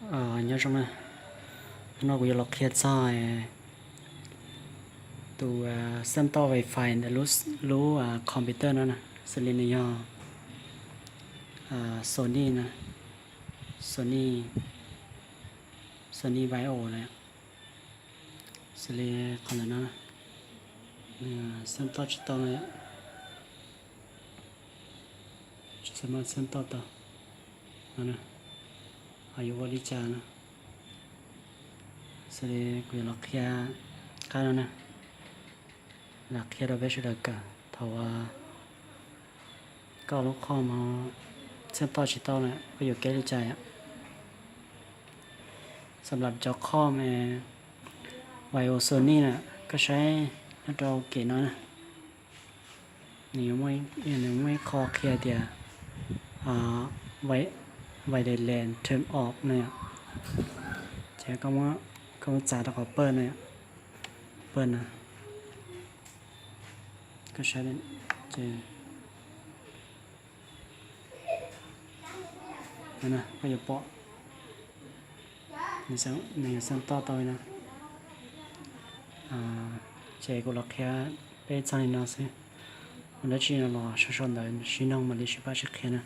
Nyob zoo na, hnub no kuv yuav los qhia txog tus xeeb toj wifi ntawm lub computer no na, xws li nws yog Sony na, Sony, Sony Vaio na, xws li qhov ntawm no, xeeb toj tsis tau no, tsis xeeb toj tau no, ho yuav ua li cas no. Xws li kuv yuav los qhia qab no na, los qhia rau peb sawv daws kawm thaum uas koj lub qhov muag xeeb toj tsis tau na, koj yuav kev li cas yom. Xam lab cov qhov Vaio Sony na, koj saib nyob rau kem no na, nws muaj ib qho qhia tias wireless turn off no yom. Ces koj muab txav rau qhov pawj no, pawj no, koj saib, ces koj yuav pom nws yuav xeeb toj tau li no. Ces kuv los qhia peb txog li no xwb. Ua dab tsi no los sau sau ntawv sib nug mam li sib pab sib qhia na.